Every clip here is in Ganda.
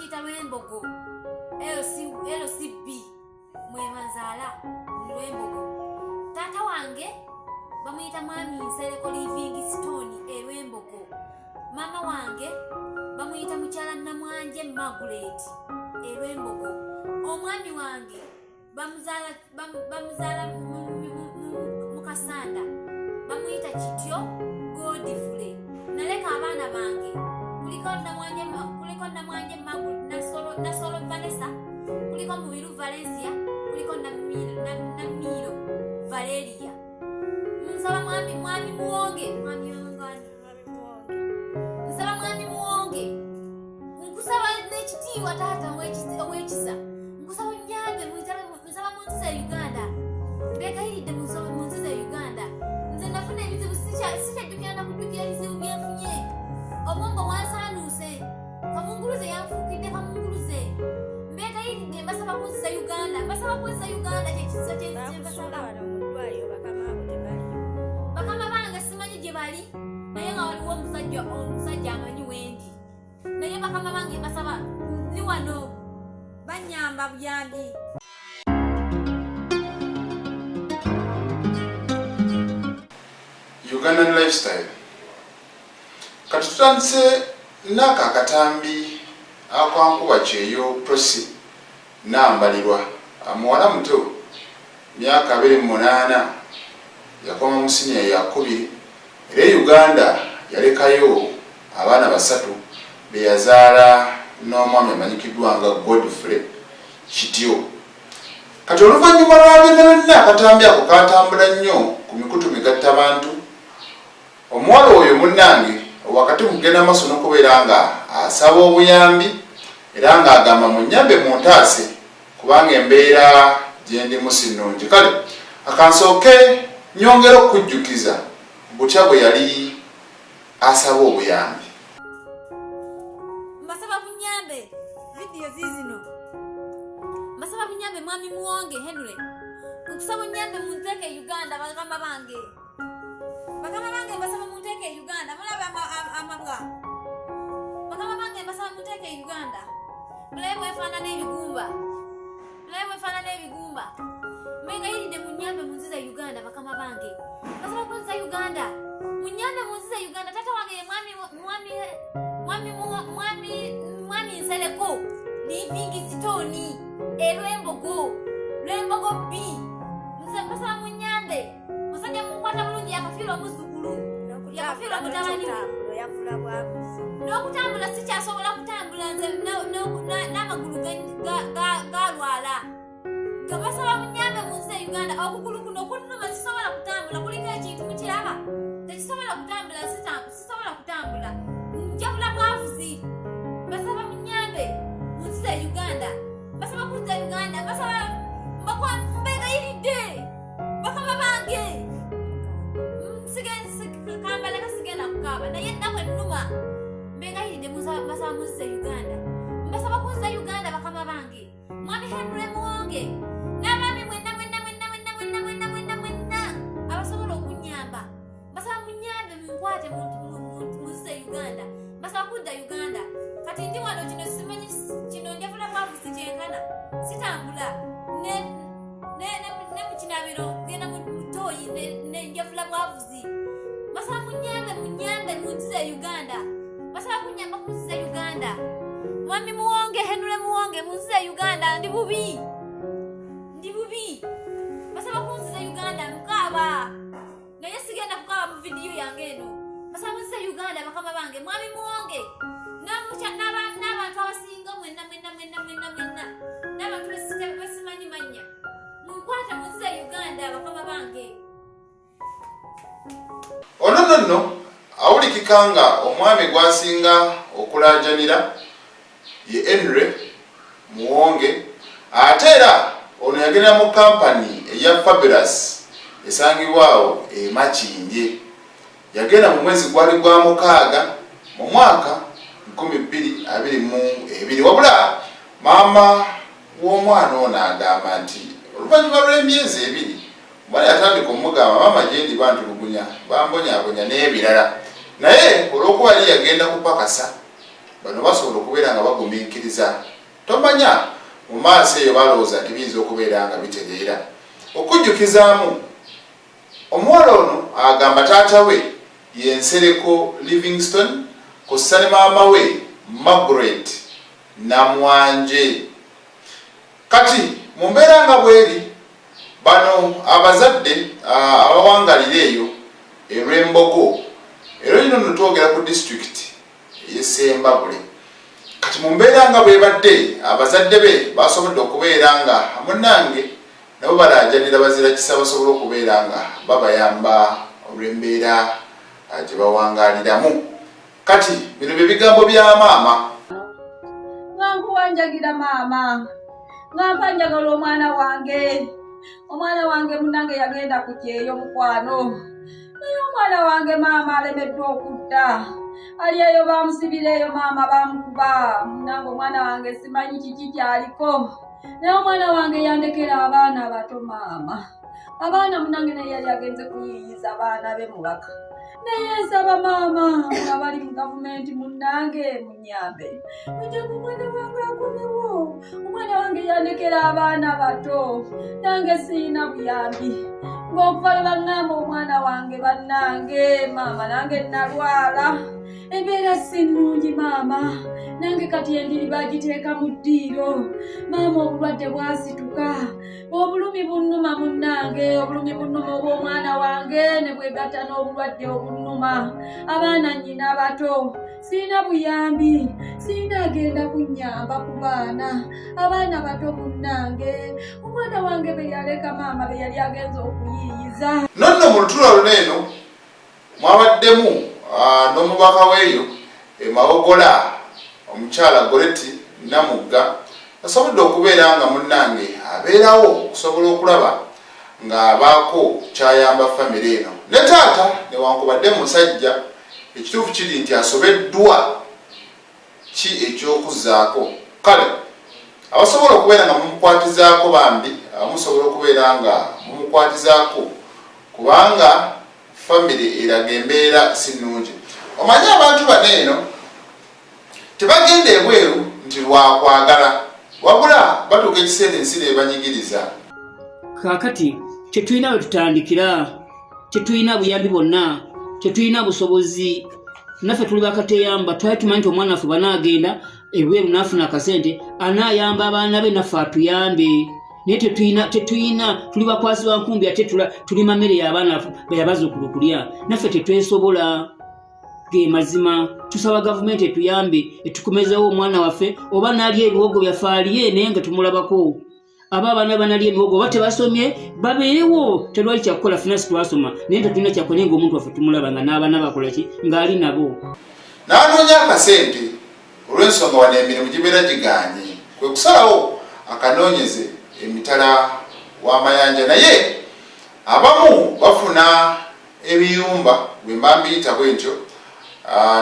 Bakiyita Lwembogo LCB, mwebanzaala Lwembogo. Taata wange bamuyita Mwami Nsereko Living Stone Erwembogo. Maama wange bamuyita Mukyala Namwanje Margaret Erwembogo. Omwami wange bamuzaala mu Kasanda, bamuyita Kityo Godfrey. Naleka abaana bange, kuliko Namwanje Nasolo Vanessa, kuliko Mubiru Valencia, kuliko Namiiro Valeria. Nsaba mwami Muwonge, mwami wange, nsaba mwami Muwonge, nkusaba n'ekitiibwa, taata ow'ekisa, nkusaba onyambe, nsaba mu nsi za Uganda. Mbegayiridde, mu nsi za Uganda. Nze nafuna ebizibu, sikyajjukira nakujjukira ebizibu byenfunye. Obwongo bwansaanuuse, kamunguluze yanfuukidde kamunguluze. Mbegayiridde, mbasaba kunziza Uganda, mbasaba kunziza Uganda, kyekisa kyembasaba. Bakama bange simanyi gye bali, naye nga waliwo omusajja amanyi wendi, naye bakama bange mbasaba, ndi wano, banyamba buyambi. Ugandan Lifestyle. Kati tutandise naako akatambi akankuba kyeyo. Prosi Nambalirwa, muwala muto, myaka 28, yakoma mu siniya yakubiri, era e Uganda yalekayo abaana basatu be yazaala n'omwami amanyikiddwa nga Godfrey Kityo. Kati oluvannyuma lwa byonna byonna, akatambi ako katambula nnyo ku mikutu migatta bantu. Omuwala oyo munnange wakati mu kugenda maaso n'okubeera nga asaba obuyambi, era ng'agamba, "Munyambe, muntaase, kubanga embeera gye ndimu si nnungi." Kale akansooke nyongera okukujjukiza butya bwe yali asaba obuyambi. Mbasaba munyambe, vidiyo ziizino. Mbasaba munyambe, mwami Muwonge Henry, nkusaba onyambe munteeke e Uganda. Bagamba bange, bakama bange, mbasaba munteeke e Uganda. Mulaba amabwa. Bakama bange, mbasaba munteeke e Uganda. Mulabe bwefaanana ebigumba, mulabe bwefaanana ebigumba. Mbegayiridde, munyambe munziza Uganda. Bakama bange, mbasaba kunziza Uganda, munyambe munziza Uganda. Taata wange ye mwami Nsereko Living Stone Erwembogo, Lwembogo B. Mbasaba munyambe. Musajja munkwata bulungi, yakafiirwa omuzzukulu, yakafiirwa mutabani we. Yavula bwabuzi. N'okutambula sikyasobola kutambula nze, n'amagulu galwala. Nga basaba munyambe mu nsi e Uganda. Okugulu kuno kunnuma, sisobola kutambula, kuliko ekintu mukiraba, tekisobola kutambula, sisobola kutambula, njabula bwavuzi. Mbasaba munyambe mu nsi e Uganda, mbasaba kuzza Uganda, mbasaba, mbegayiridde, bakama bange. Kambaleka, sigenda kukaaba, naye ennaku ennuma. Mbegayiridde, mbasaba munzize Uganda, mbasaba kunziza Uganda, bakama bange. Mwami Henry Muwonge n'abaami mwenna mwenna mwenna mwenna mwenna mwenna mwenna mwenna abasobola okunyamba, mbasaba munyambe, munkwate, munzize Uganda. Mbasaba kudda Uganda. Kati ndi wano, kino simanyi, kino njavula bwavusi kyenkana, sitambula ne mukinabiro genda mu toyi ne njavula bwavuzi. Mbasaba munyambe, munyambe munzize Uganda. Mbasaba kunyamba kunziza Uganda. Mwami Muwonge, Henry Muwonge, munzize Uganda. Ndi bubi, ndi bubi, mbasaba kunziza Uganda. Nkaaba, naye sigenda kukaaba mu vidiyo yange eno. Mbasaba munzize Uganda, bakama bange. Mwami Muwonge n'abantu abasinga mwenna mwenna mwenna mwenna mwenna n'abantu besimanyi mannya, munkwate munzize Uganda, bakama bange. Ono nno nno awulikika nga omwami gw'asinga okulaajanira ye Henry Muwonge, ate era ono yagendera mu kampani eya Fabulous esangibwawo e Makindye. Yagenda mu mwezi gwali gwa 6 mu mwaka 2022. Wabula maama w'omwana ono agamba nti oluvannyuma lw'emyezi 2, omwana yatandika omugamba, "Maama, gyendi bantulugunya, bambonyabonya n'ebirala," naye olw'okuba yali yagenda kupakasa. Bano basobola okubeera nga bagumiikiriza. Tomanya mu maaso eyo balowooza nti biyinza okubeera nga bitereera. Okujjukizaamu, omuwala ono agamba taata we ye Nsereko Livingstone kw'ossa ne maama we Margaret Namwanje. Kati mu mbeera nga bweri, bano abazadde abawangalira eyo e Lwembogo era ino nno twogera ku disitulikiti ey'e Ssembabule. Kati mu mbeera nga bwebadde, abazadde be basobodde okubeera nga munnange nabo balaajanira bazira kisa basobole okubeera nga babayamba olw'embeera gye bawangaaliramu. Kati bino bye bigambo bya maama. Nga nkuwanjagira maama, nga mpa njagala omwana wange. Omwana wange munange yagenda ku kyeyo mukwano, naye omwana wange maama alemeddwa okudda. Ali eyo bamusibira eyo maama, bamukuba. Munange omwana wange simanyi kiki kyaliko, naye omwana wange yandekera abaana abato maama. Abaana munange naye yali agenze kuyiiyiza abaana be mubaka. Naye nsaba maama, abali mu gavumenti munnange munyambe, munyambe omwana wange akomewo. Omwana wange yandekera abaana bato, nange siyina buyambi. Ng'okuva lwe baŋŋamba omwana wange bannange maama, nange nalwala, embeera si nnungi maama. Nange kati endiri bagiteeka mu ddiiro maama, obulwadde bwasituka, obulumi bunnuma munnange, obulumi bunnuma obw'omwana wange ne bwegatta n'obulwadde obunnuma. Abaana nnyina bato, sirina buyambi, sirina agenda kunnyamba ku baana. Abaana bato munnange, omwana wange be yaleka maama be yali agenza okuyiiyiza. Nonno mu lutuula luno eno mwabaddemu n'omubaka w'eyo e Mawogola omukyala Goreti Namugga asobodde okubeera nga munnange abeerawo okusobola okulaba ng'abaako kyayamba famire eno ne taata. Newankubadde musajja, ekituufu kiri nti asobeddwa ki ekyokuzzaako. Kale abasobola okubeera nga mumukwatizaako, bambi musobola okubeera nga mumukwatizaako, kubanga famire eraga embeera si nnungi. Omanyi abantu bano eno tebagenda ebweru nti lwakwagala, wabula batuuka ekiseera ensi nebanyigiriza. Kaakati tetulina we tutandikira, tetulina buyambi bwonna, tetulina busobozi. Naffe tuli bakateyamba. Twali tumanyi nti omwana waffe banaagenda ebweru n'afuna akasente anaayamba abaana be, naffe atuyambe, naye tetulina, tetulina. Tuli bakwasi ba nkumbi, ate tulima mmere y'abaana beyabazzukulu kulya, naffe tetwesobola. Ge mazima, tusaba gavumenti etuyambe, etukomezewo omwana waffe, oba n'alya ebiwogo byaffe alye, naye nga tumulabako. Aba abaana banalya emiwogo oba tebasomye babeerewo, telwali kyakukola. Finasi twasoma, naye tetulina kyakukola, naye ngaomuntu waffe tumulaba nga n'abaana bakolaki ng'ali nabo. N'anoonya akasente olw'ensonga wano emirimu gibeera giganye, kwe kusalawo akanoonyeze emitala w'amayanja. Naye abamu bafuna ebiyumba, bwe mba mbiyita bwe ntyo,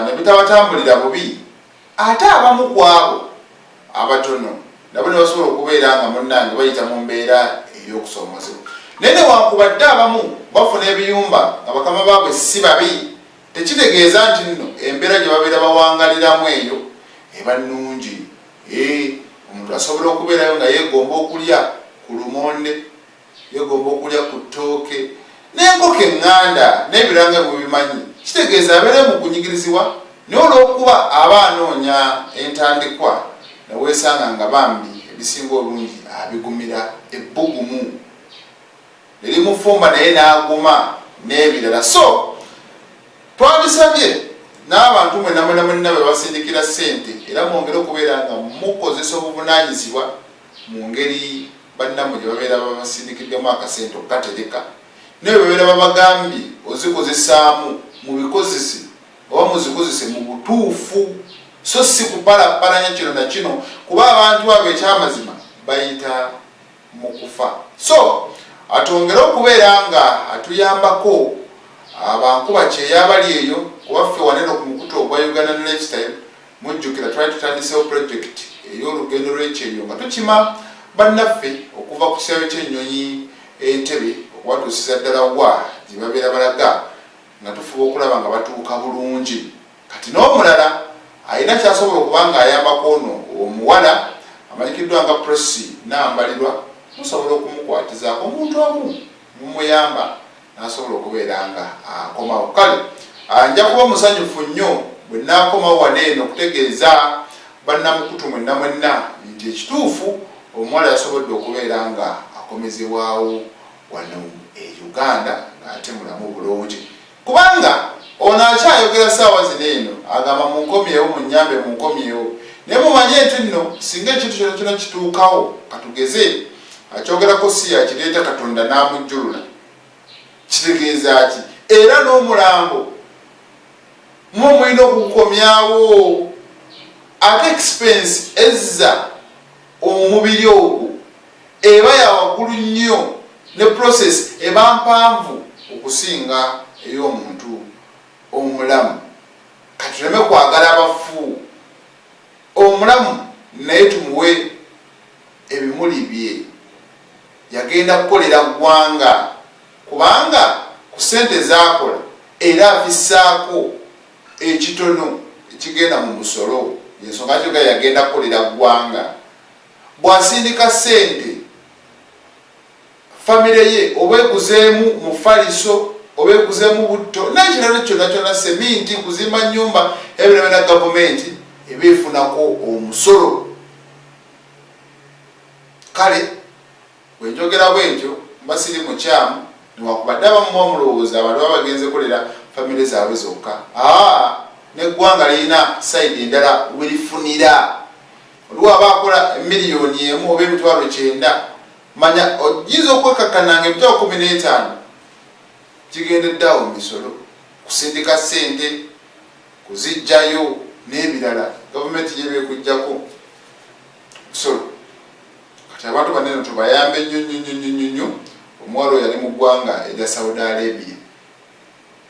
ne bitabatambulira bubi, ate abamu ku abo abatono nabo ne basobola okubeera nga munnange bayita mu mbeera ey'okusoomozebwa. Naye newankubadde abamu bafuna ebiyumba nga bakama baabwe si babi, tekitegeeza nti nno embeera gye babeera bawangaliramu eyo eba nnungi. Omuntu asobola okubeerayo nga yeegomba okulya ku lumonde, yeegomba okulya ku ttooke n'enkoko eŋŋanda n'ebirala nga mubimanyi. Kitegeeza abeere mu kunyigirizibwa, naye olw'okuba aba anoonya entandikwa, neweesanga nga bambi ebisinga obungi abigumira, ebbugumu ne limufumba naye n'aguma n'ebirala. So twandisabye n'abantu mwenna mwenna mwenna be basindikira ssente, era mwongere okubeera nga mukozesa obuvunaanyizibwa mu ngeri bannammwe gye babeera babasindikiddemu akasente okukatereka, naye babeera babagambye ozikozesaamu, mubikozese oba muzikozese mu butuufu, so si kupalapalanya kino na kino, kuba abantu abo ekyamazima bayita mu kufa. So atwongere okubeera nga atuyambako abankuba kyeyabali eyo, kuba ffe waneno ku mukutu ogwa Ugandan Lifestyle, mujjukira twali tutandisewo project ey'olugendo lw'ekyeyo nga tukima bannaffe okuva ku kisaawe ky'ennyonyi Entebbe okubatuusiza ddala wa gye babeera balaga, nga tufuba okulaba nga batuuka bulungi. Kati n'omulala alina kyasobola okuba nga ayambako ono omuwala amanyikiddwa nga Prossy Nambalirwa, musobola okumukwatizaako omuntu omu mumuyamba n'asobola okubeera nga akomawo. Kale nja kuba musanyufu nnyo bwe naakomawo wano eno okutegeeza bannamukutu mwenna mwenna nti ekituufu omuwala yasobodde okubeera nga akomezebwawo wano e Uganda ng'ate mulamu bulungi. Kubanga ono akyayogera saawa zino eno agamba munkomyewo, munyambe munkomyewo. Naye mumanye nti nno singa ekintu kyona kyona kituukawo, katugeze akyogerako si yakireeta Katonda n'amujjulula, kitegeeza ki? Era n'omulambo muba mulina okugukomyawo, ate expense ezza omubiri ogwo eba ya waggulu nnyo ne process eba mpanvu okusinga ey'omuntu omulamu. Kati tuleme kwagala abafu, omulamu naye tumuwe ebimuli bye yagenda kukolera ggwanga, kubanga ku ssente z'akola era afissaako ekitono ekigenda mu musolo. Yensonga kyoga yagenda kukolera ggwanga. Bw'asindika ssente famire ye oba eguzeemu mufaliso oba eguzeemu butto n'ekirala kyonna kyonna, seminti, kuzimba nnyumba, ebyo byonna gavumenti eba efunako omusolo. Kale bwe njogera bwentyo mba siri mukyamu, newakubadde abamu muba mulowooza abantu baba bagenze kolera famire zaabwe zokka. Aa, n'eggwanga lirina sayidi endala werifunira. Oliwo aba akola emiliyoni emu oba 900,000, manya oyinza okwekakkana nga 15,000 gigendedde awo mu misolo, kusindika ssente, kuzijjayo n'ebirala, gavumenti yeba ekujjako musolo. Kati abantu banene tubayambe nnyo nnyo nnyo nnyo nnyo. Omuwala oyo ali mu ggwanga erya Saudi Arabia.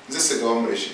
Nze Ssegawa Mureshi.